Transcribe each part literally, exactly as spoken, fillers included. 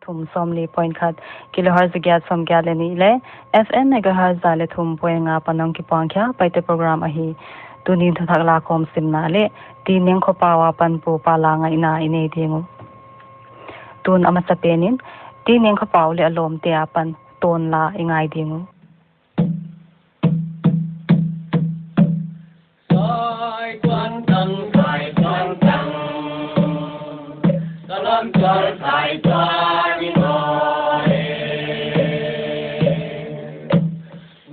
thum sawmli point khat, kilohertz giat sawmgiat leh nih leh F M megahertz za leh thum point nga apan hong kipuang khia Paite program ahi. Tuni'n thuthak lakhawm simna leh Tineng Khawpau apan Pu Pala ngaihna i nei ding uh. Tun a masapen in Tineng Khawpau leh a lawmte apan tawn la i ngai ding uh. Sai tuan tang, sai tuan tang, ka lam tual sai tuan i ngaw e.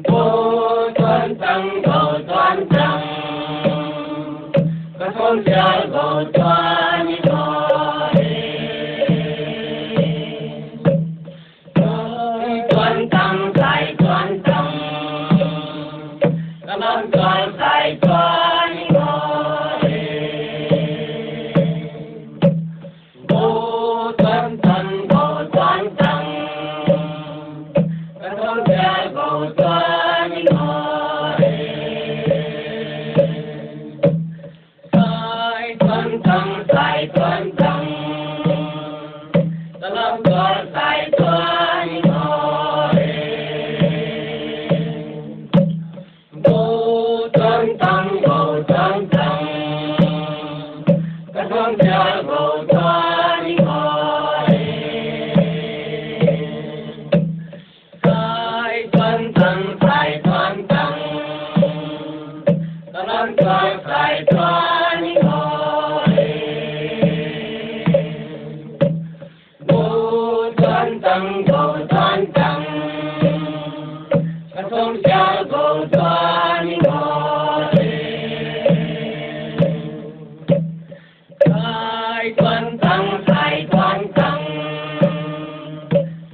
Go tuan tang, go tuan tang, ka sawm sial go tuan i ngaw e. Sai tuan tang, sai tuan tang, ka lam tual sai tuan i ngaw e. Go tuan tang, go tuan tang, ka sawm sial go tuan i ngaw e. Sai tuan tang, sai tuan tang, ka lam tual sai tuan i ngaw e. Go tuan tang, go tuan tang, ka sawm sial go tuan i ngaw e. Sai tuan tang, sai tuan tang, ka lam tual sai tuan i ngaw e. Go tuan tang, go tuan tang, ka sawm sial go tuan i ngaw e. Sai tuan tang, sai tuan tang,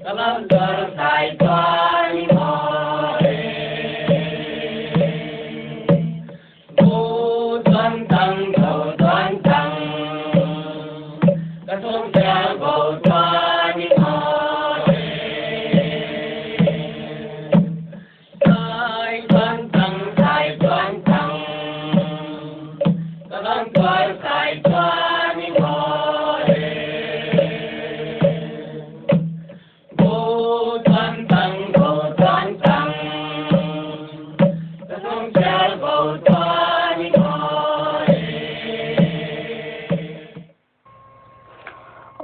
ka lam tual sai tuan i ngaw e. Go tuan tang, go tuan tang, ka sawm sial go tuan i ngaw e. Sai tuan tang, sai tuan tang, ka lam tual sai tuan i ngaw e. Go tuan tang, go tuan tang, ka sawm sial go tuan i ngaw e.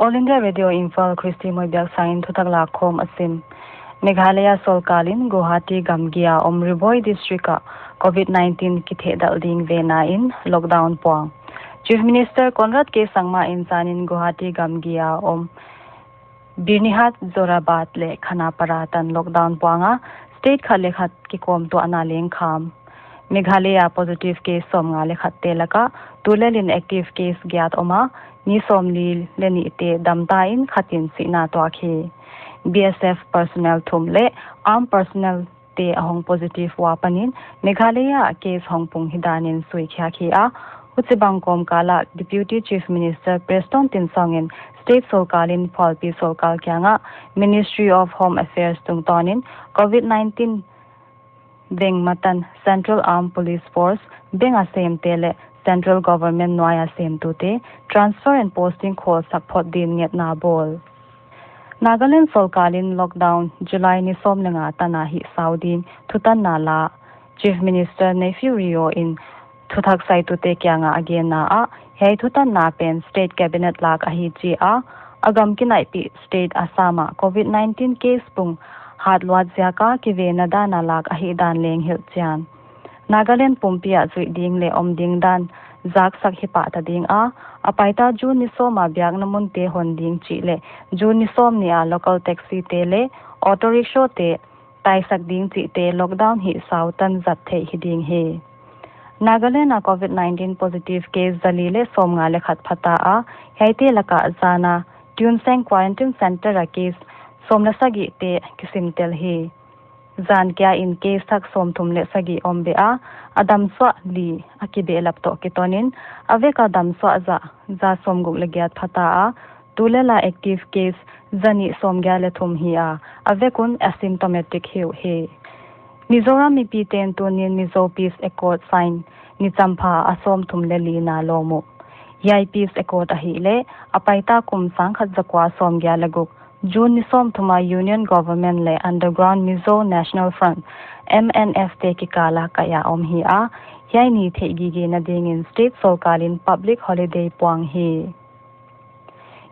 All India Radio Imphal, Christy Moibiaksangin thuthak lakhawm a sim. Meghalaya sorkar in Guwahati gamgi a om Ri Bhoi District ah covid nineteen kithehdalh ding vena in lockdown puang. Chief Minister Conrad K Sangma in zanin Guwahati gamgi a om Byrnihat, Jorabat leh Khanapara tan lockdown puang a, state khat leh khat kikhawm tuahna leng kham. Meghalaya positive case sawmnga leh khatte laka tulel in active case giat om a, mi sawmli leh nihte damta in khat in sihna tuak hi. B S F personnel thum leh armed personnel te a hong positive ua panin Meghalaya ah case hong pung hi danin suikhiak hi a, huchibang kawmkal ah Deputy Chief Minister Prestone Tynsong in state sorkar in phualpi sorkar kiangah Ministry of Home Affairs tungtawnin covid nineteen veng matan Central Armed Police Force, bank a semte leh Central Government nuai a semtute transfer and posting khawlsak phot din ngetna bawl. Nagaland sorkar in lockdown July ni sawm leh nga tan a hih sau ding thutanna la Chief Minister Neiphiu Rio in thuthak saitute kiangah a genna ah, hiai thutanna pen state cabinet lak ahi chi a, a gam kinaihpih state Assam ah covid nineteen case pung hatluat ziaka kivena dan a lak ahihdan leng hilhchian. Nagaland pumpi ah zuih ding leh om ding dan zaksak hi pah ta ding a, a paita June ni sawm a biakna munte hon ding chih leh June ni sawmnih a local taxi te leh auto rickshaw te taisak ding chihte lockdown hih sau tan zat theih hi ding hi. Nagaland a covid nineteen positive case zali leh sawmnga leh khat phata a, hiaite laka zana Tuensang Quarantine Center a case sawm leh sagihte kisintel hi. Zan kia in case thak sawmthum leh sagih om beh a, a damsuah li a kibehlap toh kitonin, a vek a damsuah za, za sawmguk leh giat phata a, tulel a active case zanih sawmgiat leh thum hi a, a vek un asymptomatic hi uh hi. Mizoram mipite'n tuni'n Mizo Peace Accord sign ni champha a sawmthum leh lina lawm uh. Hiai Peace Accord ahihleh a paita kum sangkhat zakua sawmgiat leh guk June ni sawmthum a Union Government leh Underground Mizo National Front, M N F te kikal a kaih a om hi a, hiai ni theihgigena dingin state sorkar in public holiday puang hi.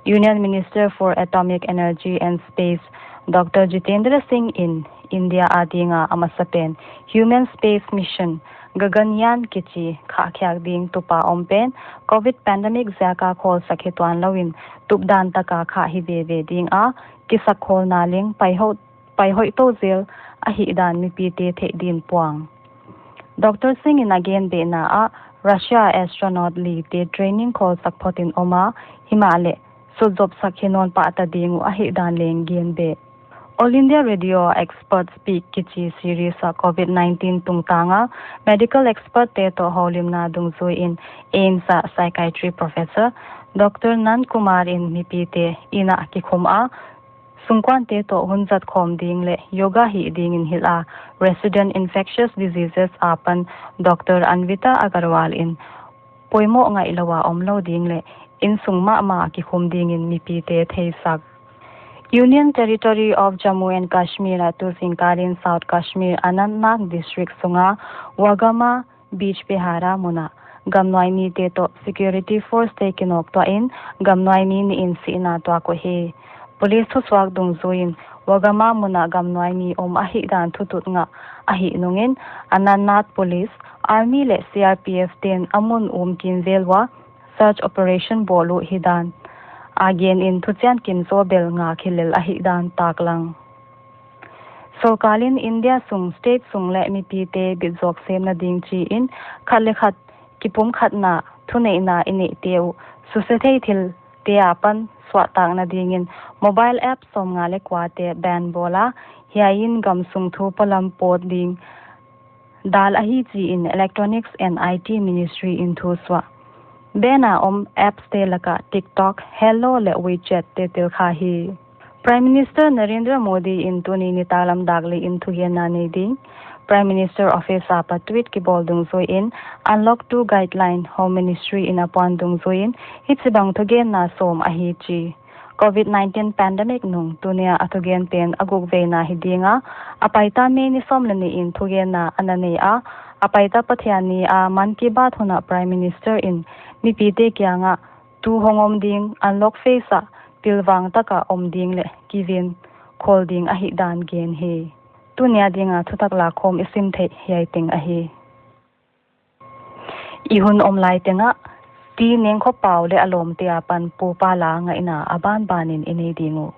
Union Minister for Atomic Energy and Space, Doctor Jitendra Singh in India a dinga a masapen Human Space Mission, Gaganyaan kichi khahkhiak ding tup a om pen, Covid pandemic ziaka khawlsak hi tuanlou in tupdan taka khah hi veve ding a, kisakkholna leng paihoih, paihoih tou zel ahihdan mipite theih din puang. Doctor Singh in a genbehna ah, Russia astronaut li te training khawlsak phot in om a, himahleh sutzopsak hi nawn pah ta ding uh ahihdan leng genbeh. All India Radio Expert Speak kichi series ah Covid nineteen tungtang a medical expert te toh houlimna dungzui in AIIMS ah psychiatry professor Doctor Nand Kumar in mipite inn ah kikhum a, sungkuante toh hun zat khawm ding leh yoga hih dingin hilh a, resident infectious diseases apan Doctor Anvita Agarwal in poimoh ngaihlou a omlou ding leh innsung mahmah a kikhum dingin mipite theisak. Union Territory of Jammu and Kashmir ah tu zingkal in South Kashmir Anantnag District sunga Wagama Bijbehara mun ah gamnuai mite toh security force te kinawk tuah in gamnuai mi nih in sihna tuak uhi. Police thusuak dungzui in Wagama mun ah gamnuai mi om ahihdan thutut ngah ahih nungin Anantnag Police, Army leh C R P F te'n a mun um kimvel ua search operation bawl uh hidan a gen in thuchian kim zaw bel ngak hi lel ahihdan taklang. Sorkar in India sung state sung leh mipite bitzawk semna ding chi in khat leh khat kipumkhatna thuneihna i neihte uh susia thei thilte apan suahtakna dingin mobile app sawmnga leh kuate ban bawl a, hiai in gamsung thu polam pawt ding dal ahi chi in Electronics and I T Ministry in thusuah. Ban a om apps te laka TikTok, Helo leh WeChat te tel kha hi. Prime Minister Narendra Modi in tuni nitaklam dak li in thugenna nei ding. Prime Minister Office apan tweet kibawl dungzui in Unlock two guideline Home Ministry in a puan dungzui in hichibang thugenna sawm ahi chi. Covid nineteen pandemic nung tunia a thugen pen a guk veina hi ding a, a paita May ni sawm leh nih in thugenna ana nei a, a paita Pathianni a Mann Ki Baat hun ah Prime Minister in mipite kiangah tu hong om ding Unlock phase ah pilvang taka om ding leh kiven khol ding ahihdan gen hi. Tunia dinga thutak lakhawm i sim theih hiai teng ahi. I hun om lai tengah T. Nengkhawpau leh a lawmte apan pupa la ngaihna a banban in i nei ding uh.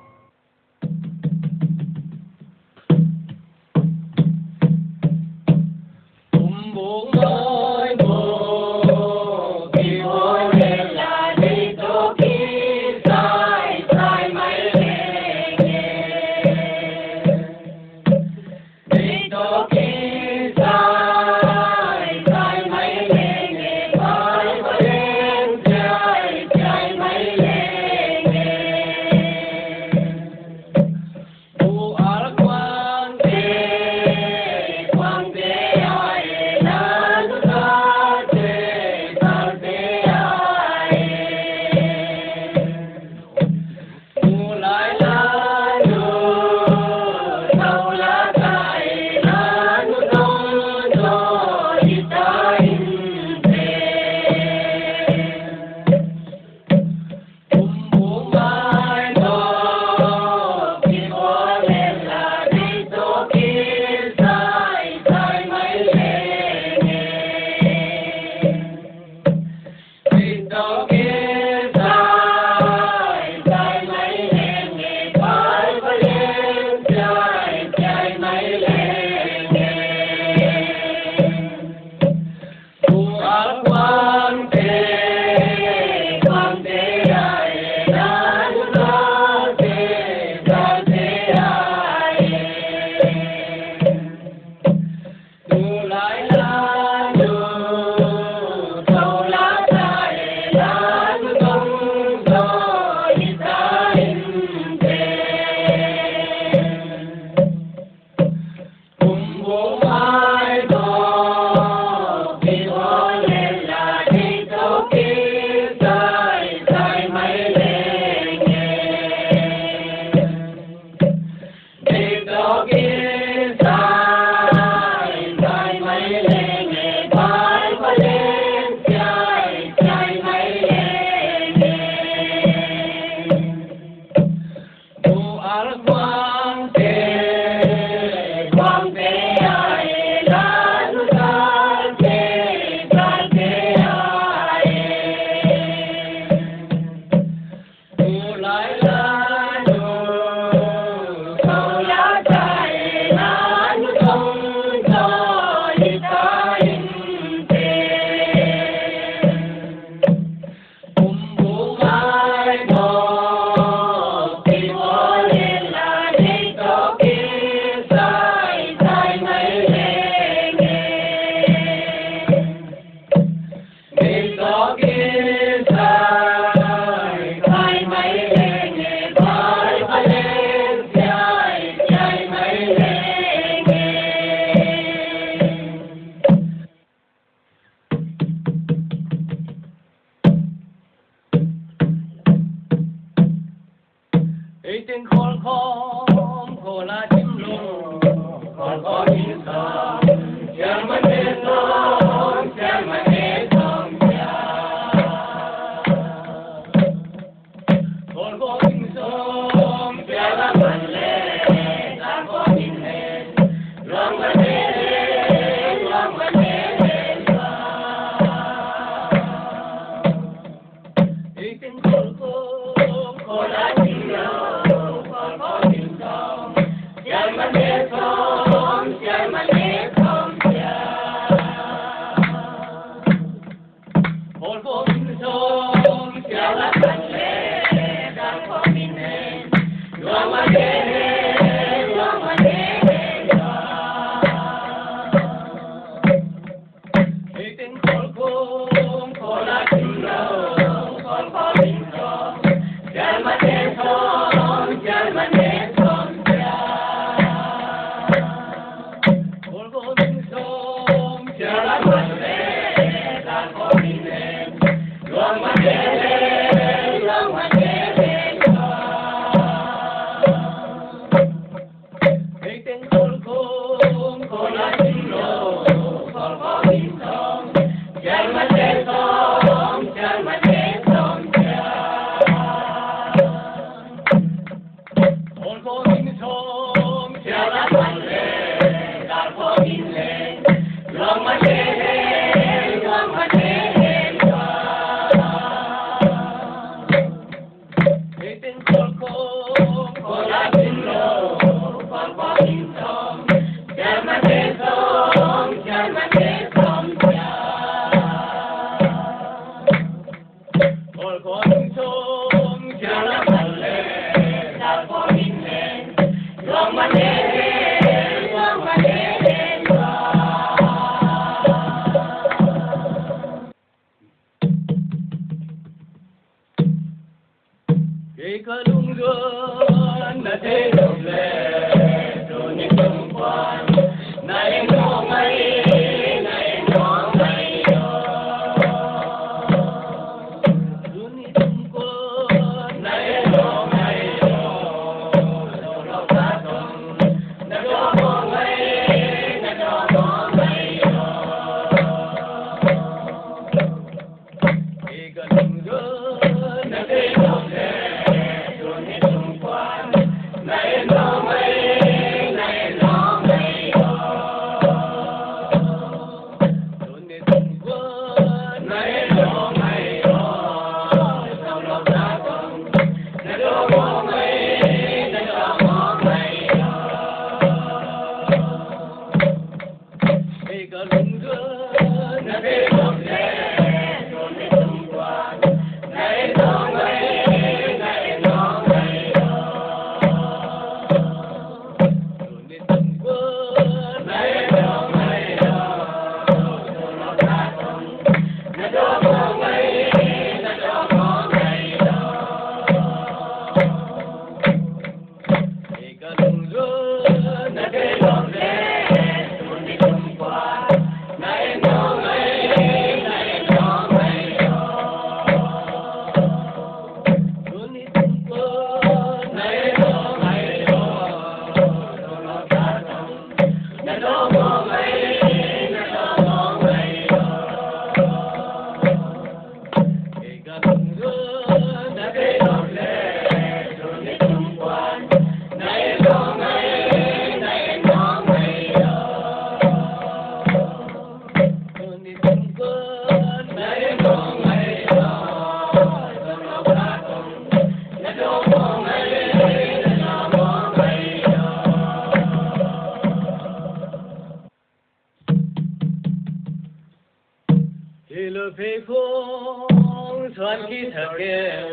Pheiphung suan ki thak kei,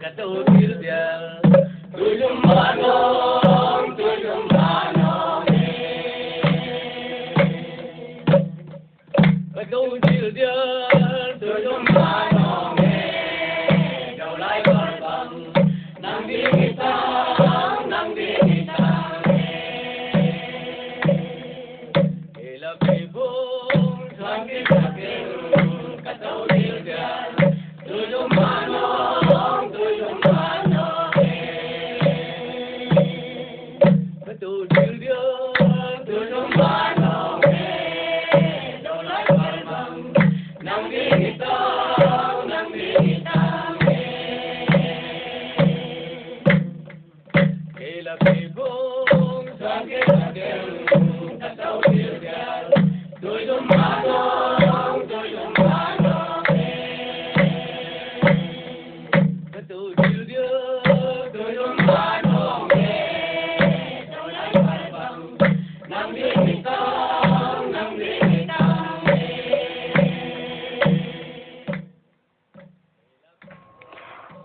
ka tou dil dial. Tuilum manong, tuilum manong e. Ka tou dil dial, tuilum manong e. Daulai bar bang, nang di ni tang, nang di ni tang e.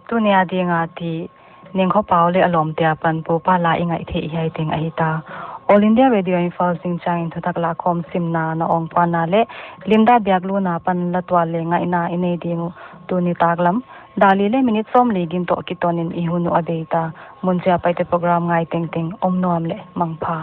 Tuni a ding a ti, Nengkho Pau leh a lawmte apan Pu Pa la i ngaih theih hiai teng ahi ta. All India Radio Imphal singchang in thutak lakhawm simna na ong puanna leh Linda Biaklun apan la tual leh ngaihna i nei ding uh. Tuni taklam, dak li leh minute sawmli gin toh kiton in i hun uh a bei ta. Mun chia Paite program ngai tengteng om nuam leh mangpha.